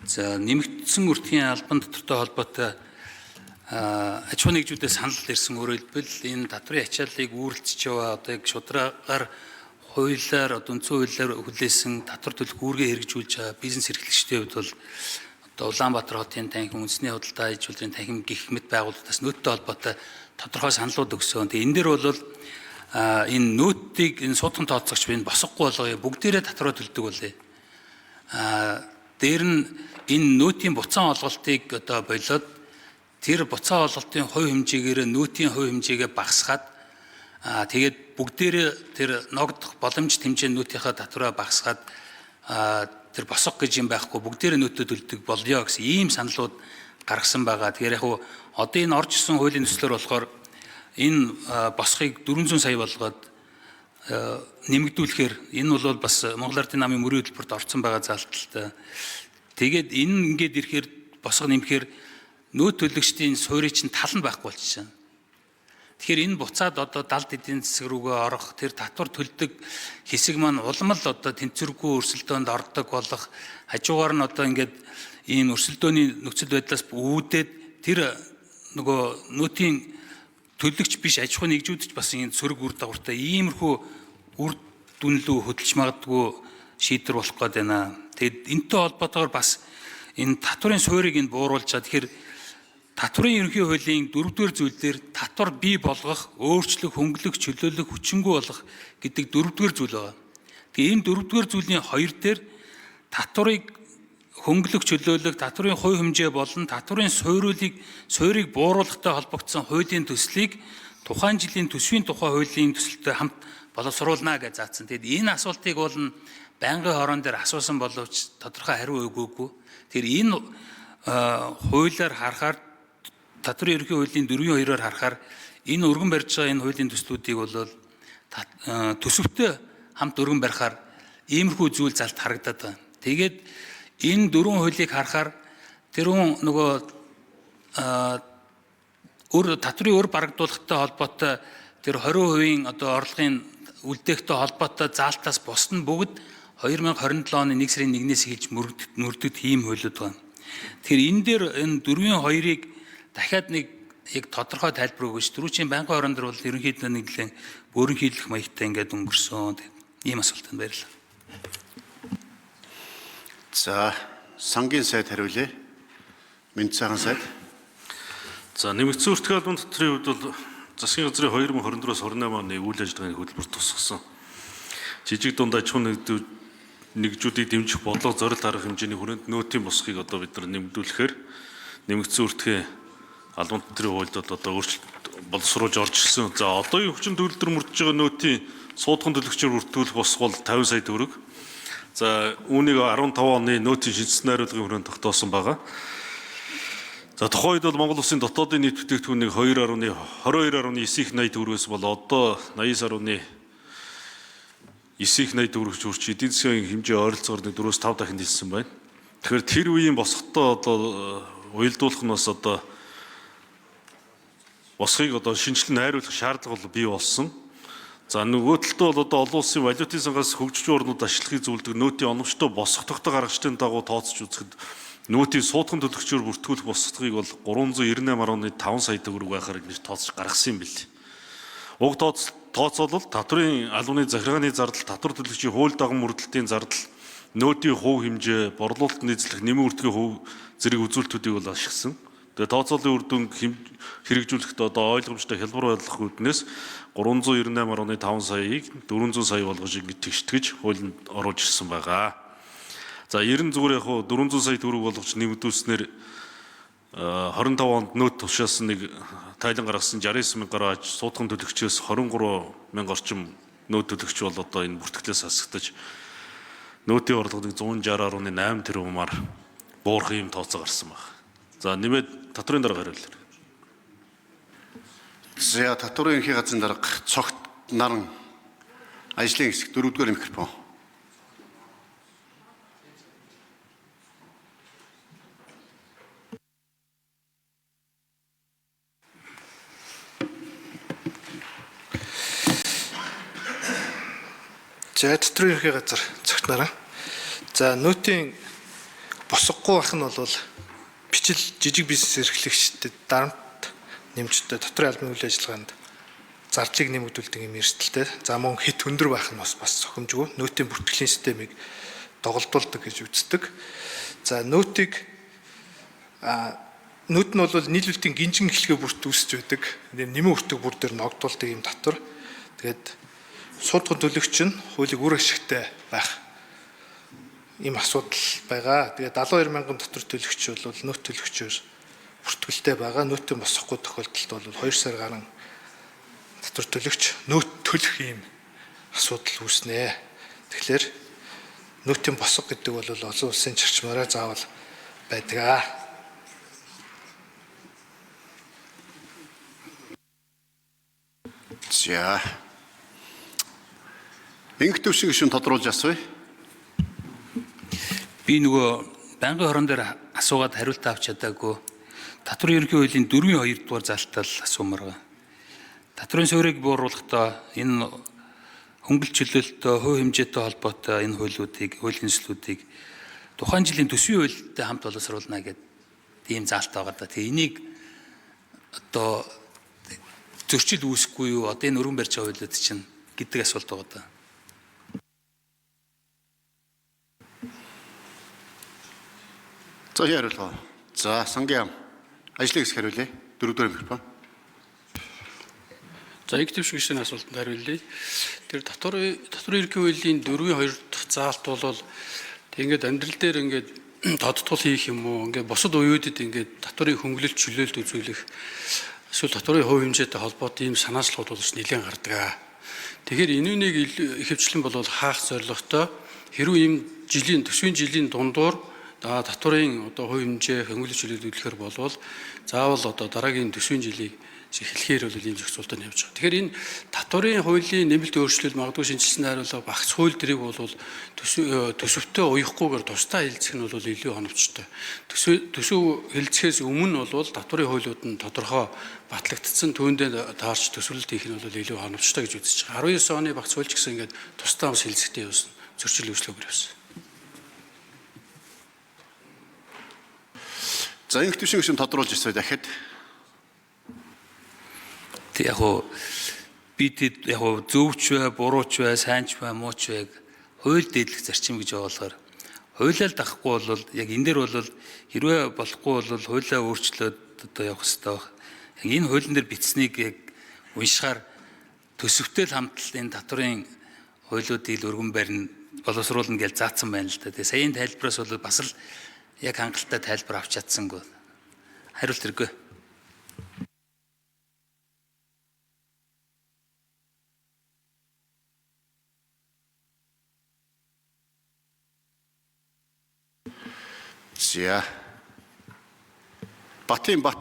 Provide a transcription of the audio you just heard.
За, нэмэгдсэн үртгийн албан татвартай холбоотой аж ахуйн нэгжүүдээс санал ирсэн. Өөрөөр хэлбэл, энэ татварын ачааллыг үүрэлцэж яваа, одоо яг шударгаар хуулиар, одоо үндсэн хуулиар хүлээсэн татвар төлөх үүргээ хэрэгжүүлж байгаа бизнес эрхлэгчдийн хувьд бол одоо Улаанбаатар хотын танхим, үндэсний худалдаа аж үйлдвэрийн танхим гэх мэт байгууллагаас нөөттэй холбоотой тодорхой саналууд өгсөн. Тэгээ энэ дээр бол энэ нөөтийг, энэ суудхан тооцогч би энэ босгогүй болгоё, бүгдээрээ татвараа төлдөг болъё. Дээр нь энэ нөөтийн буцаан олголтыг одоо болиод, тэр буцаан олголтын хувь хэмжээгээр нөөтийн хувь хэмжээгээ багасгаад, тэгээд бүгдээрээ тэр ногдох боломж хэмжээ нөөтийнхаа татвараа багасгаад, тэр босго гэж юм байхгүй, бүгдээрээ нөөтөө төлдөг болёо гэсэн ийм саналууд гаргасан байгаа. Тэгэхээр яг одоо энэ орж ирсэн хуулийн төслөөр болохоор энэ босхийг 400 сая болгоод нэмэгдүүлэхээр энэ бол бас Монгол Ардын намын мөрийн хөтөлбөрт орцсон байгаа заалталтай. Тэгээд энэ ингээд ирэхээр, босго нэмэхээр нөөт төлөгчдийн суурийг чинь тал нь байхгүй болчихно. Тэгэхээр энэ буцаад одоо далд эдийн засаг рүүгээ орох, тэр татвар төлдөг хэсэг маань улам л одоо тэнцвэргүй өрсөлдөөнд ордог болох, хажуугаар нь одоо ингээд ийм өрсөлдөөний нөхцөл байдлаас үүдээд тэр нөгөө нөөтийн төлөгч биш аж ахуйн нэгжүүд ч бас ийм сөрөг үр дагавартай иймэрхүү үр дүн лүү хөдөлж магадгүй шийдвэр болох гээд байна. Тэгээд энэтэй холбоотойгоор бас энэ татварын суурийг энэ бууруулж байгаа. Тэгэхээр татварын ерөнхий хуулийн дөрөвдүгээр зүйл дээр татвар бий болгох, өөрчлөх, хөнгөлөх, чөлөөлөх, хүчингүй болгох гэдэг дөрөвдүгээр зүйл байгаа. Тэгээ энэ дөрөвдүгээр зүйлийн хоёр дээр татварыг хөнгөлөх, чөлөөлөх, татварын хувь хэмжээ болон татварын суурийг бууруулахтай холбогдсон хуулийн төслийг тухайн жилийн төсвийн тухай хуулийн төсөлтэй хамт боловсруулна гэж заасан. Тэгэд энэ асуултыг бол байнгын хорон дээр асуусан боловч тодорхой хариу өгөөгүй. Тэгэхээр энэ хуулиар харахаар, татварын ерөнхий хуулийн 4-ийн 2-оор харахаар энэ өргөн барьж байгаа энэ хуулийн төслүүдийг бол төсөвтэй хамт өргөн барихаар иймэрхүү зүйл залт харагдаад байна. Тэгээд энэ дөрвөн хуулийг харахаар тэрүүн нөгөө өр татврын өр барагдуулахтай холбоотой тэр 20% одоо орлогын үлдээхтэй холбоотой заалтаас бусд нь бүгд 2027 оны 1 сарын 1-ээс эхэлж мөрөгдөд ийм хуулиуд байна. Тэгэхээр энэ дээр энэ 4-ийн 2-ыг дахиад нэг яг тодорхой тайлбар өгөөч. Түрүүчийн байнгын хорон дээр бол ерөнхийдөө нэг нэлээд бөөрөнхийлөх маягтай ингээд өнгөрсөн. Ийм асуултанд баярлалаа. За, сангийн сайд хариулъя. Мэнд сайхан сайд. За, нэмэгдсэн үртгийн албан татврын хувьд бол засгийн газрын 2024-өөс 28 оны үйл ажиллагааны хөтөлбөр тусгасан. Жижиг дунд аж ахуйн нэгжүүдийг дэмжих бодлого зорилт арга хэмжээний хүрээнд нөөтийн босхийг одоо бид нар нэмэгдүүлэхээр нэмэгдсэн үртгийн албан татврын хуульд бол одоо өөрчлөлт боловсруулж орж ирсэн. За, одоогийн хүчин төлөл төр мөрдөж байгаа нөөтийн суудхан төлөгчөөр бүртгүүлэх босго бол 50 сая төгрөг. За, үүнийг 15 оны нөөтийн шинжсэн найруулгын хүрээнд тогтоосон байгаа. За, тухайн үед бол Монгол улсын дотоодын нийт бүтээгдэхүүнийг 22.9 их 80 төгрөгөөс бол одоо 89.9 их 80 төгрөгч хүрч эдийн засгийн хэмжээ ойролцоогоор 4-5 дахин нэлсэн байна. Тэгэхээр тэр үеийн босготой одоо уялдуулах нь бас одоо босхийг одоо шинжилэн найруулах шаардлага бол бий болсон. За, нөгөө талдаа бол одоо олон улсын валютын сангаас хөгжиж орнууд ашиглахыг зөвлөдөг нөөтийн оновчтой босго тогтоо гаргачдын дагуу тооцож үзэхэд нөөтийн суудхан төлөгчөөр бүртгүүлэх босготыг бол 398.5 сая төгрөг байхаар ингэж тооцож гаргасан юм бэл. Уг тооцоолол татврын албаны захиргааны зардал, татвар төлөгчийн хууль даган мөрдлөлтийн зардал, нөөтийн хувь хэмжээ, борлуулалт нийцлэх, нэмэн үртгийн хувь зэрэг үзүүлэлтүүдийг бол ашигласан. Тэгээ тооцоолын үр дүнг хэрэгжүүлэхдээ одоо ойлгомжтой хялбар байлгах үүднээс 398.5 саяыг 400 сая болгож ингэж тэгштгэж хуулинд оруулж ирсэн байгаа. За, 90 зүгээр яг хуу 400 сая төгрөг болгож нэмэгдүүлснээр 25 онд нөөт тушаасан нэг тайлан гаргасан 69 мянга гаруй аж суудхан төлөгчөөс 23 мянга орчим нөөт төлөгч бол одоо энэ бүртгэлээс хасагдаж нөөтийн орлого 160.8 тэрбумаар буурах юм тооцоо гарсан байна. За, нэмээд татврын дарга хариулъя. За, татврын ерөнхий газрын дарга Цогт Наран, ажлын хэсэг, дөрөвдүгээр микрофон. За, татврын ерөнхий газар Цогт Наран. За, нөөтийн Босгогүй байх нь бол бичил жижиг бизнес эрхлэгчдэд дарамт нэмжтэй дотрын албаны үйл ажиллагаанд зардлыг нэмэгдүүлдэг юм эрсдэлтэй. За мөн хэт өндөр байх нь бас зохимжгүй. Нөөтийн бүртгэлийн системийг доголдуулдаг гэж үздэг. За нөөтийг нөөт нь бол нийлүүлэлтийн гинжин эхлэгээ бүрт үүсэж байдаг. Нэмэн өртөг бүр дээр ногдуулдаг юм татвар. Тэгээд суудхан төлөгч нь хуулийг үр ашигтай байх ийм асуудал байгаа. Тэгээд 72 мянган татвар төлөгч бол нөөт төлөгчөөр бүртгэлтэй байгаа. Нөөтийн босгохгүй тохиолдолд бол 2 сар гарan татвар төлөгч нөөт төлөх ийм асуудал үүснэ. Тэгэхээр нөөтийн босго гэдэг бол олон улсын чарчмаараа заавал байдаг. За. Инх төвшин гишүүн тодруулж асууя. Би нөгөө байнгын хорон дээр асуугаад хариулт авч чадаагүй. Татварын ерөнхий хуулийн 4-ийн 2 дугаар залтал асуумаар байгаа. Татварын суурийг бууруулахдаа энэ хөнгөлт чөлөөлтөй, хувь хэмжээтэй холбоотой энэ хуулиудыг, хуулийн төслүүдийг тухайн жилийн төсвийн хуультай хамт боловсруулна гэдэг ийм заалт байгаа да. Тэгээ энийг одоо зөрчил үүсэхгүй юу? Одоо энэ өргөн барьж байгаа хуулиуд чинь гэдэг асуулт байгаа да. За хариулгаа. За сангийн яам ажлын хэсэг хариулъя. Дөрөвдүгээр микрофон. За их төвшин гишүүний асуултанд хариулъя. Тэр татварын ерөнхий хуулийн 4-ийн 2 дахь заалт бол ингээд амьдрал дээр ингээд тодтгол хийх юм уу? Ингээд бусад уюудад ингээд татварын хөнгөлөлт чөлөөлт үзүүлэх эсвэл татварын хувь хэмжээтэй холбоотой ийм санаачлалууд бол нэлээд гардаг. Тэгэхээр энүүнийг ихэвчлэн бол хаах зорилготой хэрвээ ийм жилийн төсвийн жилийн дундуур татварын одоо хувь хэмжээ хөнгөлөлт чөлөөлт үзүүлэхээр болвол заавал одоо дараагийн төсвийн жилийг эхлэхээр бол ийм зохицуултаар явж байгаа. Тэгэхээр энэ татварын хуулийн нэмэлт өөрчлөлт магадгүй шинжилсэн хариулга багц хууль дэрийг бол төсөвтэй уяхгүйгээр тусдаа хэлцэх нь бол илүү оновчтой. Төсөв хэлцэхээс өмнө бол татварын хуулиуд нь тодорхой батлагдсан түүндээ таарч төсвөрлөлт хийх нь бол илүү оновчтой гэж үзэж байгаа. 19 оны багц хууль ч гэсэн ингээд тусдаа бас хэлцэхтэй явсан. Зөрчил үүслэгээр явсан. За инх төвшин гишүүн тодруулж асууя дахиад. Тэг яг уу би тэд яг уу зөвч бай, бурууч бай, сайнч бай, мууч бай хууль дээдлэх зарчим гэж байгаа болохоор хуулиа л дагахгүй бол яг энэ дээр бол хэрвээ болохгүй бол хуулиа өөрчлөөд одоо явах хэрэгтэй байх. Яг энэ хуулийн дээр бичсэнийг яг уншихаар төсөвтэй л хамт энэ татварын хуулиудыг л өргөн барина боловсруулна гэж заасан байна л да. Тэгээ саяын тайлбараас бол бас л яг хангалттай тайлбар авч чадсангүй. Хариулт хэрэггүй. За. Батын Батба